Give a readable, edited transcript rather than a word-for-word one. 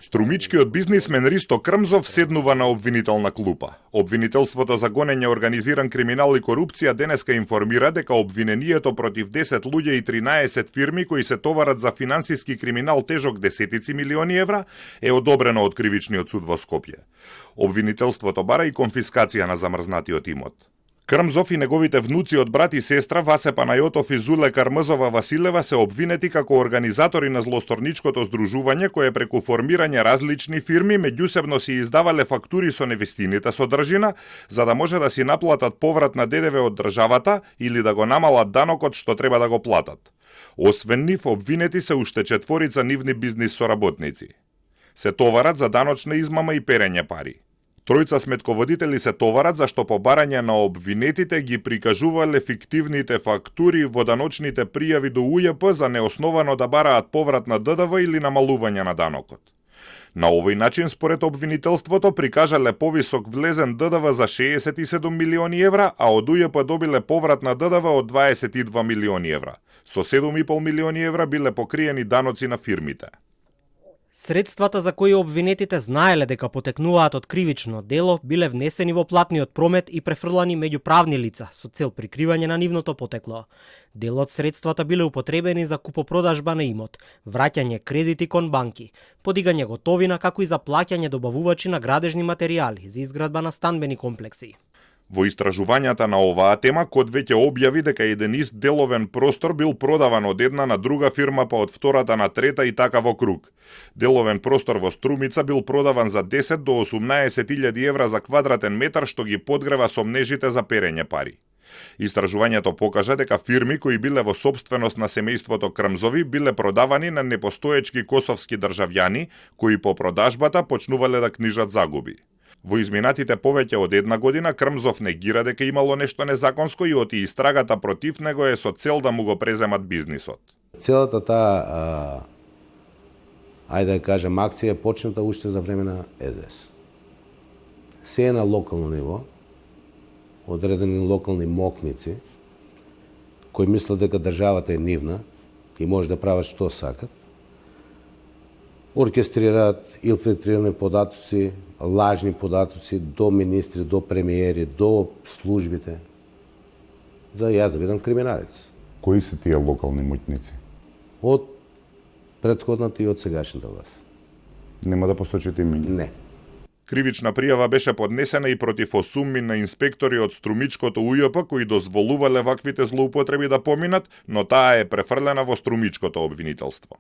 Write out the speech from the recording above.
Струмичкиот бизнисмен Ристо Крмзов седнува на обвинителна клупа. Обвинителството за гонење организиран криминал и корупција денеска информира дека обвинението против 10 луѓе и 13 фирми кои се товарат за финансиски криминал тежок десетици милиони евра е одобрено од Кривичниот суд во Скопје. Обвинителството бара и конфискација на замрзнатиот имот. Крмзов и неговите внуци од брат и сестра Васе Панајотов и Зуле Кармзова Василева се обвинети како организатори на злосторничкото здружување кое преку формирање различни фирми меѓусебно си издавале фактури со невистинита содржина за да може да си наплатат поврат на ДДВ од државата или да го намалат данокот што треба да го платат. Освен нив, обвинети се уште 4 нивни бизнис соработници. Се товарат за даночна измама и перење пари. 3 сметководители се товарат зашто по барање на обвинетите ги прикажувале фиктивните фактури во даночните пријави до УЈП за неосновано да бараат поврат на ДДВ или намалување на данокот. На овој начин, според обвинителството, прикажале повисок влезен ДДВ за 67 милиони евра, а од УЈП добиле поврат на ДДВ од 22 милиони евра. Со 7,5 милиони евра биле покриени даноци на фирмите. Средствата за кои обвинетите знаеле дека потекнуваат од кривично дело биле внесени во платниот промет и префрлани меѓу правни лица со цел прикривање на нивното потекло. Дел од средствата биле употребени за купопродажба на имот, враќање кредити кон банки, подигање готовина како и за плаќање добавувачи на градежни материјали за изградба на станбени комплекси. Во истражувањата на оваа тема, Код веќе објави дека еден ист деловен простор бил продаван од една на друга фирма, па од втората на трета и така во круг. Деловен простор во Струмица бил продаван за 10 до 18.000 евра за квадратен метар, што ги подгрева сомнежите за перење пари. Истражувањето покажа дека фирми кои биле во сопственост на семејството Крмзови биле продавани на непостоечки косовски државјани, кои по продажбата почнувале да книжат загуби. Во изминатите повеќе од една година Крмзов негира дека имало нешто незаконско и оти истрагата против него е со цел да му го преземат бизнисот. Целата таа, ајде да кажем, акција е почната уште за време на СДС. Се е на локално ниво, одредени локални мокници, кои мислат дека државата е нивна и може да прават што сакат, оркестрираат инфилтрирани податоци, лажни податоци до министри, до премиери, до службите, за јас да бидам криминалец. Кои се тие локални моќници? Од претходната и од сегашната власт. Нема да посочите имиња? Не. Кривична пријава беше поднесена и против 8 на инспектори од Струмичкото УЈП кои дозволувале ваквите злоупотреби да поминат, но таа е префрлена во Струмичкото обвинителство.